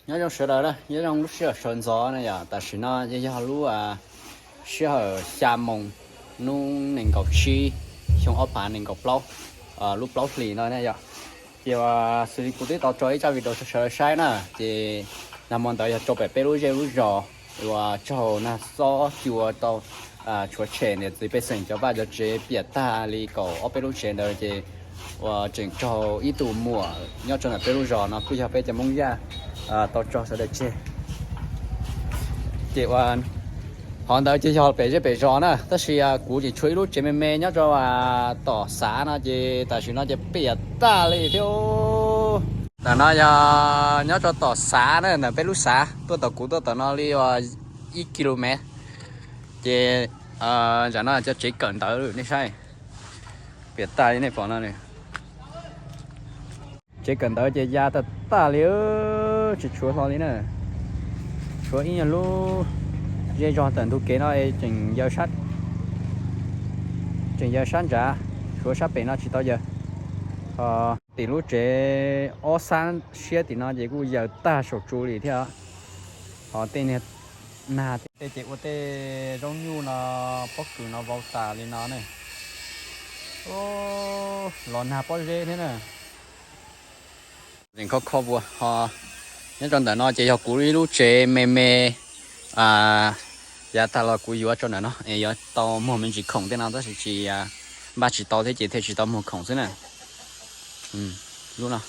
Nyob zoo sawv daws na, nyob zoo lub sij hawm sawv ntxov na yom. Tam sim no yog lub sij hawm xya moos hnub nees nkaum tsib, xyoo ob phav nees nkaum plaub, lub plaub hlis no na yom. Ces uas xws li kuv twb tau tso ib tsab video rau sawv daws saib na, ces nag hmo ntawd yog rau pem peb lub zej lub zos uas tsaug nag xob cua tau tshuav tshem niam txiv pej xeem cov vaj cov tsev piam tag li kaum ob peb lub tsev ntawd ces uas tseem raug ib tug muam nyob rau ntawm peb lub zos no kuj yog peb cov Hmoob Yaj tau tso sawv daws tseg. Ces uas qhov ntawd ces yog pem zej pem zos na, tab sis kuv tseem tshuav ib lub tsev me me nyob rau tom xav no ces tam sim no ces piam tag li thiab. Ntawm no yog nyob rau tom xav na, ntawm peb lub xav tuaj tom kuv tuaj tom no li ib kilomev. Ces tam no cov tsev kawm ntawv nej saib, piam tag li nej pom no. Tsev kawm ntawv ces ya tag tag li, tsis tshuav hlo li na. Tshuav ib nyuag lub zej zog tawm ntug kev no tseem, tseem yaws sab ntsav, tshuav sab pem no tsis tau yaws. Ho tim lub tsev ob sab siab tim no ces kuj yaws tag saum tsu li thiab. Ho tej niag nag tej ces ua tej zaub nyuj no, pob kws no vau tas li no ne. Los nag pob zeb thiab na. Zeem kho kho vua ho. Nyob rau ntawm no ces yog kuv ib lub tsev me me, yav tag los kuv yuav rau ntawm no es yuav tau muag me ntsis khoom tej no tab sis tsis, npaj tsis tau thiab ces thiaj tsis tau muag khoom xwb na. Lub no,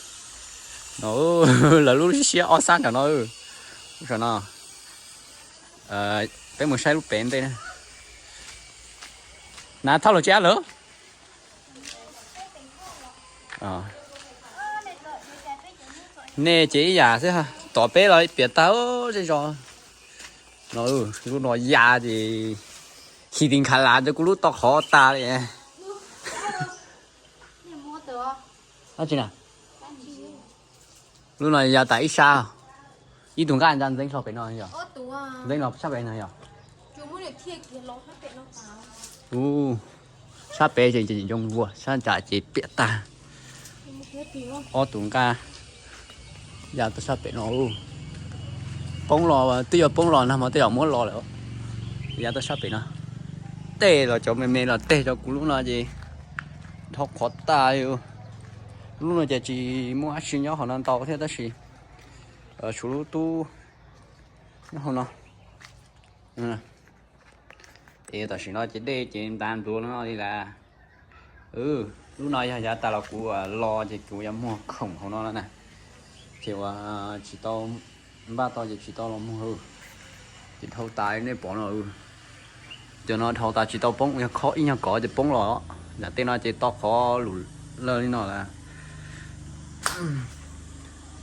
lawv lub siab ob sab nram no, lub saum no. Peb mus saib lub pem ntej na. Nav thauj los tsis ab lawm. Nej ces ib yam xwb, tom peb los piam tag zej zos. No, lub no ya ces khi ti nkhav lav rau kuv lub tau qhov tas li. Dab tsi na? Lub no ya tas ib sab, ib tug nqaj ntsa ntxeev hlo pem no yog, ntxeev los sab pem no yog. Ub, sab pem ces nco vua, sab nram ces piam tag. Ob tug nqaj ya tau sab pem no. Poob los twb yuav poob los nag hmo tej zaum muab los lawm. Ya tau sab pem no. Tej los cov me me los tej cov kuv lub no ces dhau qhov tas li. Lub no ces tsis muaj dab tsi nyob hauv no ntau thiab tab sis tshuav lub tub nyob hauv no. Es tam sim no ces dej ces ntav ntuav no li lawm. Lub no yog yav tas los kuv los ces kuv yuav muag khoom hauv no na, ces uas tsis tau npaj tau ces tsis tau los muag. Ces dhau tas nej pom no, cov no dhau tas tsis tau poob, yog khob ib nyuag kov ces poob los. Nram tej no ces tau qhov lum lawg li no lawm.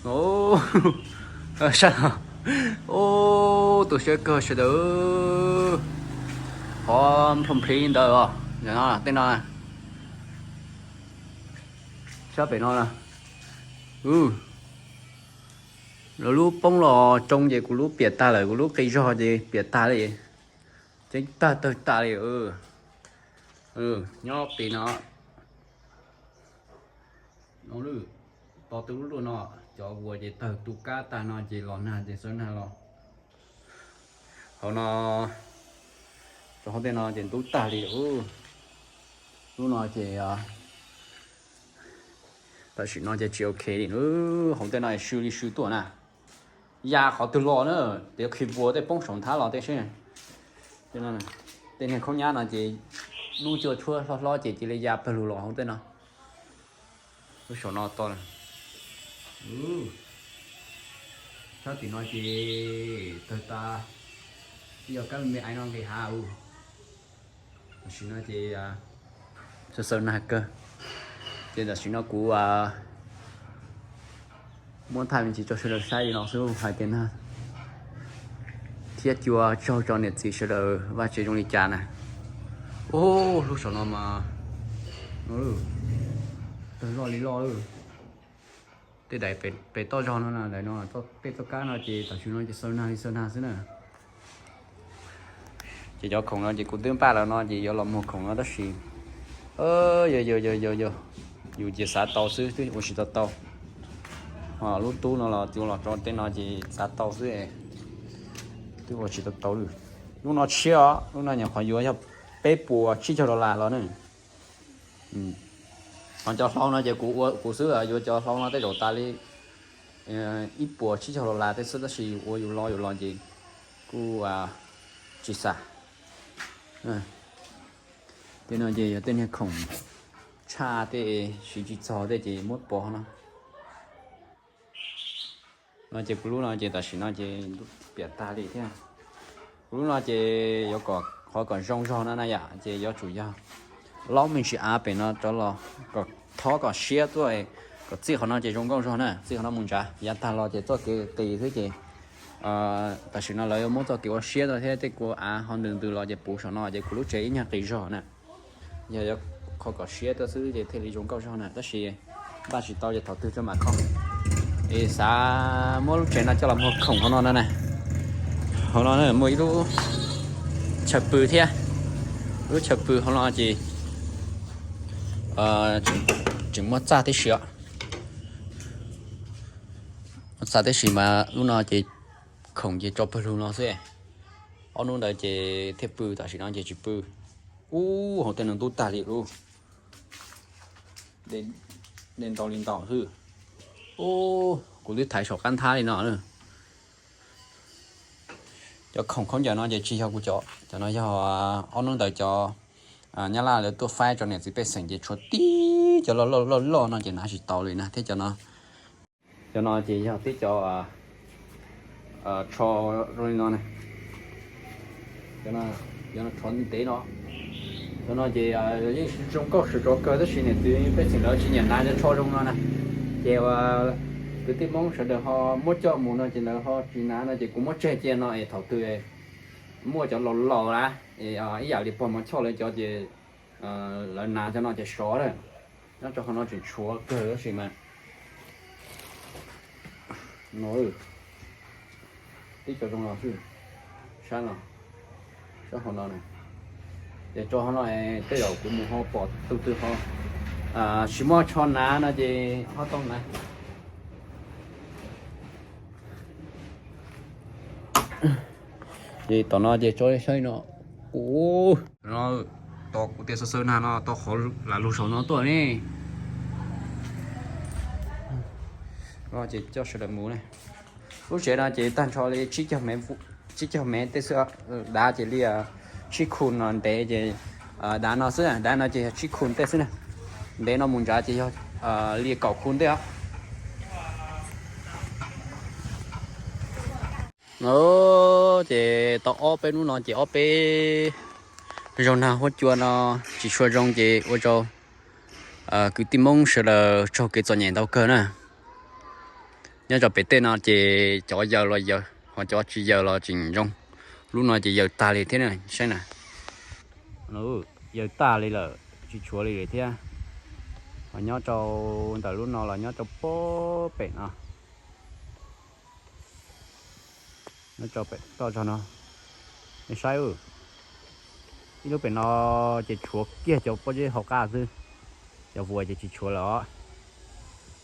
Ub, tu siab kawg sawv daws. Qhov nplhoo nplhi ntawd os, tej no, sab pem no. Lawv lub poob los tsoo ces kuv lub piam tag lawm, kuv lub qis zog ces piam tag li. Ceeb tag tawg tas li. Nyob pem no, tos tus lub luaj no, cov vuas ces tawg tu kab tag no ces los nag ces xav nag los. Hauv no, rau hauv tej no ces ntub tag li. Lub no ces tam sim no ces tsis ok li. Hauv tej no sw li sw tuaj na. Ya qhov twg los na, tias khi vuas tej poob saum nthab los tej seb. Tej niag khaub nyab no ces hnub cua tshuab hlob hlob ces cia li ya pawg lug los hauv tej no. Lub saum no to. Sab tim no ces tawg tas, twb yog kab me me aiv no nqis hav. Tam sim no ces xav xav nag kawg, ces tam sim no kuv muab thaij me ntsis rau sawv daws saib li no xwb hais tias nag thiab cua tsaug tso niam txiv sawv daws vaj tsev zoo li cas na. Ub, lub saum no mas tawg loj li loj. Tej daim pem toj zog no na, daim no tej toj kab no ces tam sim no ces xav nag li xav nag xwb na. Ces cov khoom no ces kuv twb npaj los no ces yuav los muag khoom no tab sis, yog yog yog yog yus ces xav tau xwb twb ua tsis tau tau. Ho lub tub no los tus los rau tej no ces txav tau xwb, twb ua tsis tau tau li. Lub no tshiab os, lub no nyuam qhuav yuav yog peb puas tsib caug dollar los na. Ho cov hlau no ces kuv ua kuv xwb, yuav cov hlau no tej zaum tas li ib puas tsib caug dollar tej xwb, tab sis ua yus lo yus los ces kuj tsis xav. Tej no ces yog tej niag khoom tshaj tej siv tsis txog tej ces muab pov no. No ces kuv lub no ces tam sim no ces piam tag li thiab. Kuv lub no ces yuav kom qhov kom zoo zog no na yom, ces yuav tsum yog laub me ntsis av pem no rov los kom thob kom siab tuaj, kom txij qhov no ces zoo nkauj zog na, txij qhov no mus ntsav. Yav tag los ces txoj kev qis xwb ces tam sim no lawv yuav muab txoj kev ua siab tuaj thiab tej kua av ho ntws ntws los ces puv saum no ces kuv lub tsev ib nyuag qis zog na. Yog yuav kho kom siab tuaj xwb ces thiaj li zoo nkauj zog na, tab sis npaj tsis tau ces thaum twg tso mam kho. Es xav muab lub tsev no coj los muag khoom hauv no na. Hauv no muaj ib lub chaw pw thiab, lub chaw pw hauv no ces tseem muab txaj tib si os. Muab txaj tib si mas lub no ces khoom ces tso pawg lug no xwb. Ob hnub ntawd ces thiaj pw, tam sim no ces tsis pw. Ub, hauv tej no ntub tag li lub, dej ntau li ntau xwb. Ub, kuv twb thaiv saum qab nthab li no. Cov khoom khaub ncaws no ces tsis yog kuv cov, cov no yog ob hnub ntawd cov Nyab Laj lawv tuaj faib rau niam txiv pej xeem ces tshuav tib cov loj loj loj loj no ces hnav tsis tau li na thiab cov no. Cov no ces yog tib cov tsho zoo li no na. Cov no tsho ntev no. Cov no ces yeej zoo nkauj sawv tso kawg tab sis niam txiv pej xeem lawv tsis nyiam hnav cov tsho zoo no na. Ces kwv tij Hmoob sawv daws ho muab coj mus no ces lawv ho tsis hnav no ces kuv muab tseg cia no es thaum twg muaj cov laus laus lawm es ib yam li pog Mos Choj lawv cov ces lawv hnav cov no ces sov lawm. Nyob rau qhov no tseem tshuav kawg tab sis mas no tib co zoo no xwb. Sab no, sab hauv no na. Ces rau hauv no tej zaum kuv mus ho pom tus twg ho tsis muaj tsho hnav no ces ho tau hnav. Ces tom no ces tso saib no. Ub, no tau kuv tias xwb xwb nag no tau qhov lam lug saum no tuaj ne. Ces coj sawv daws mus ne. Lub tsev no ces tag nrho li tsib caug mev tej xwb, dav ces li tsib khu no ntev ces dav no xwb, dav no ces yog tsib khu tej xwb na. Ntev no mus nrad ces yog li kaum khu ntej os. Ces tau ob peb hnub no ces ob peb zaug nag huab cua no tsis tshua zoo ces ua rau kwv tij Hmoob sawv daws raug kev txom nyem ntau kawg na. Nyob rau pem tej no ces cov yaws los yaws, ho cov tsis yaws los tseem zoo. Lub no ces yaws tag li thiab na, saib na. Yaws tag li lawm, tsis tshuav li lawm thiab. Ho nyob rau ntawm lub no los nyob rau pob pem no. Nyob rau pem toj zog no, nej saib, ib lub pem no ces tshuav kiag cov pob zeb hauv qab xwb, cov vuas ces tsis tshuav lawm os.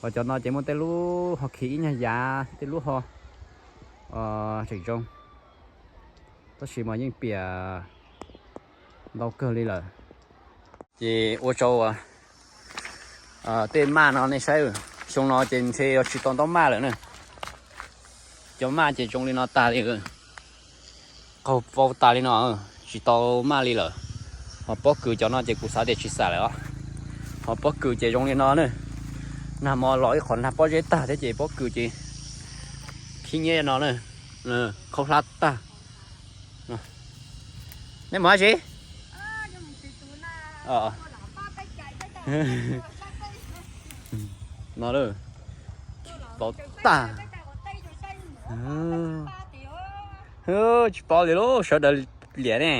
Ho cov no ces muaj tej lub ho khi ib nyuag yav, tej lub ho tseem zoo, tab sis mas yeej piam ntau kawg li lawm. Ces ua rau tej maj no nej saib, xyoo no ces ntshe yuav tsis tau ntaub maj lawm na. Cov maj ces zoo li no tag li, qaug vau tas li no, tsis tau maj li lawm. Ho pob kws cov no ces kuv xav tias tsis xam lawm os. Ho pob kws ces zoo li no na, nag hmo los ib qho nag pob zeb tag thiab ces pob kws ces khib nyiab no na, khaub hlab tag. Nej mus dab tsi? No, tsis paub tag. Tsis paub li lub sawv daws liam ne.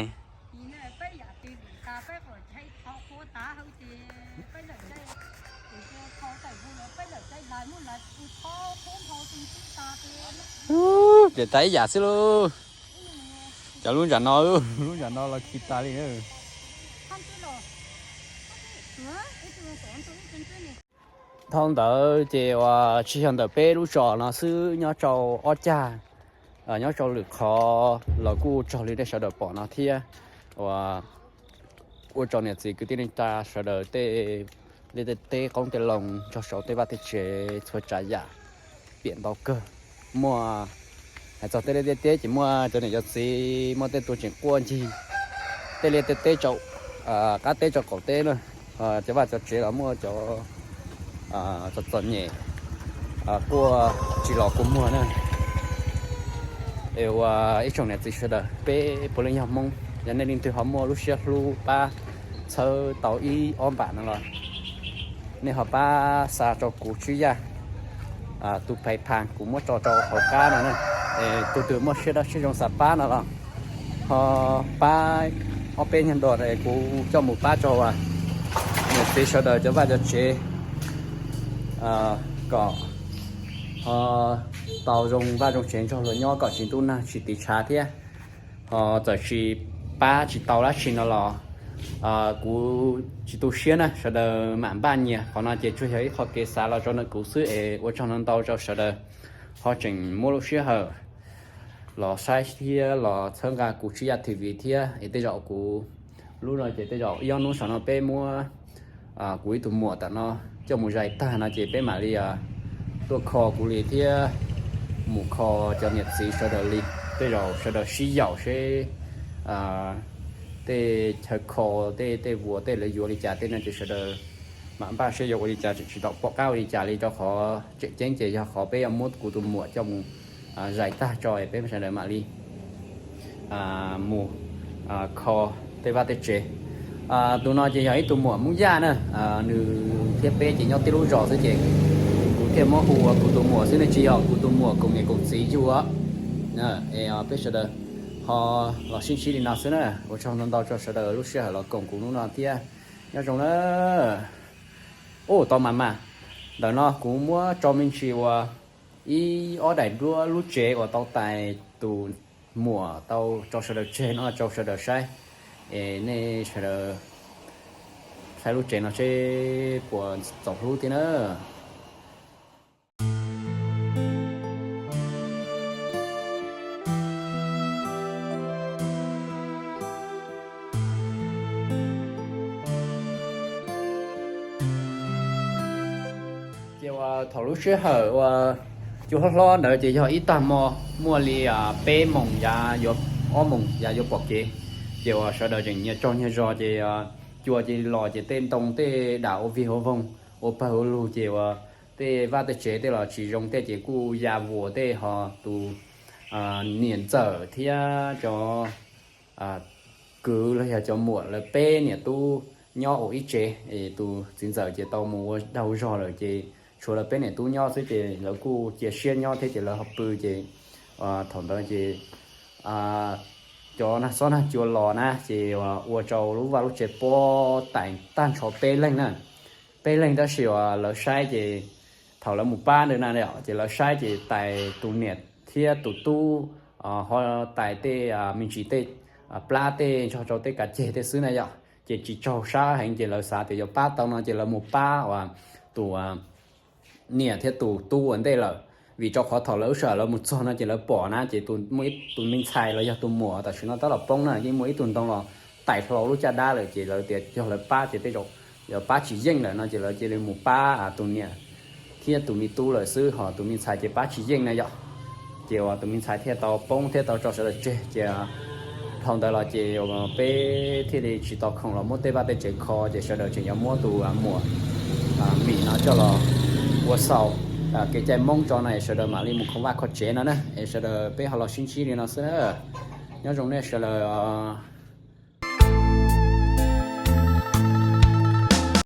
Ces tas ib yam xwb lauj. Cov lub ntsam no, lub ntsam no los khi tas li. Dhau ntawd ces uas tsis yog ntawm peb lub zos no xwb, nyob rau ob cag, nyob rau lwm qhov los kuj raug li nej sawv daws pom no thiab. Uas ua rau niam txiv kwv tij neej tsa sawv daws tej liaj tej teb qoob tej loo nrog saum tej vaj tej tsev txhua tsav yam piam ntau kawg. Muaj, hais txog tej liaj tej teb ces muaj cov niam cov txiv muaj tej tus tseem quaj ncig tej liaj tej teb, qab teb rau qaum teb na. Cov vaj cov tsev los muaj cov txom txom nyem quaj tsis los kua muag na. Es uas ib tsoom niam txiv sawv daws, peb puav leej yog Hmoob, yog nej leej twg ho muaj lub siab hlub pab txhawb tau ib ob npam no los nej ho pab xa rau kuv tswb yaj tus pais phas kuv muab tso rau hauv qab no na. Es tus twg muaj siab dawb siab zoo xav pab no los ho pab ob peb nyuag dollar es kuv coj mus pab rau niam txiv sawv daws cov vaj cov tsev kom ho tau zoo vaj zoo tsev nrog luag nyob kom tsis ntub nag tsis tiv tshav thiab. Ho txawm tsis pab tsis tau dab tsi no los kuv tsis tu siab na, sawv daws mam npaj nyias. Qhov no ces tsuas yog ib qho kev xav los rau ntawm kuv xwb es ua tsaug ntau ntau rau sawv daws ho tseem muab lub sij hawm los saib thiab los txhawb nqa kuv tswb yaj T V thiab. Es tej zaum kuv lub no ces tej zaum ib ob hnub saum no peb muab kuv ib tug muam tam no coj mus zais tag no ces peb mam li tuaj kho kuv li thiab mus kho cov niam txiv sawv daws li. Tej zaum sawv daws sib yaum seb tej chaw kho tej tej vuas tej lawv yuav li cas tej no ces sawv daws mam npaj seb yuav ua li cas, tseem tsis tau pom qab ua li cas li rau qhov tseem ceeb ces yog qhov peb yuav muab kuv tus muam coj mus zais tag tso es peb sawv daws mam li mus kho tej vaj tej tsev. Tus no ces yog ib tug muam Hmoob Yaj na, nws thiab peb ces nyob tib lub zos xwb ces kuv thiaj muab hu ua kuv tus muam xwb, nws tsis yog kuv tus muam koom niam koom txiv yug. Es peb sawv daws ho los sib ntsib li no xwb na. Ua tsaug ntau ntau rau sawv daws lub sij hawm los koom kuv hnub no thiab. Nyob zoo na. Ub, tau mas mas, ntawm no kuv muab tso me ntsis uas ib ob daim duab lub tsev uas tau tais tus muam tau tso sawv daws tseg no rau sawv daws saib. Es nej sawv daws saib lub tsev no seb puas txaus hlub thiab na. Ces uas thaum lub sij hawm uas cua hlob hlob ntawd ces yog ib tag hmo muaj li peb moos yav yuav, ob moos yav yuav pom kev. Ces uas sawv daws tseem nyias tsaug nyias zog ces cua ces los ces tej ntoo tej dam ua vig ua voog ua pawg ua lug ces uas tej vaj tej tsev tej los tsis zoo tej ces kuj ya vuas tej ho tus niam ntxawm thiab cov kwv los yog cov muam lawv peb niam tub nyob ua ib tsev. Tus txiv ntxawm ces tau mus ua daug zog lawm ces tshuav lawv peb niam tub nyob xwb ces lawv kuj cia siab nyob thiab ces lawv ho pw ces thaum ntawd ces cov nag xob nag cua los na ces ua rau lub vaj lub tsev pob tais tag nrho peb leeg na. Peb leeg tab sis uas lawv saib ces thaum lawv mus pab ntawd na ces lawv saib ces tais tus niam thiab tus tub ho tais tej me ntsis tej plab tej nrog rau tej kav ceg tej xwb na yom, ces tsis tsaug sab heev ces lawv xav tias yuav pab tau no ces lawv mus pab uas tus niam thiab tus tub ua ntej lawm. Vim rau qhov thaum lawv lub sij hawm lawv mus txog no ces lawv pom na ces tus me ntxhais los yog tus muam tam sim no tab los poob na yeej muaj ib tug ntoo los tais hlo lub caj dab lawm ces lawv tias yog lawv pab ces tej zaum yuav pab tsis yeej lawm no ces lawv cia li mus pab tus niam thiab tus me tub lawm xwb ho tus me ntxhais ces pab tsis yeej na yom. Ces uas tus me ntxhais thiaj tau poob thiab tau tso sawv daws tseg ces dhau ntawd los ces peb thiaj li tsis tau khoom los muab tej vaj tej tsev kho ces sawv daws tseem yuav muab tus muam Mim no coj los ua xaus kev cai Hmoob tso no es sawv daws mam li mus kho vaj kho tsev no na es sawv daws peb ho los sib ntsib li no xwb na. Nyob zoo nej sawv daws.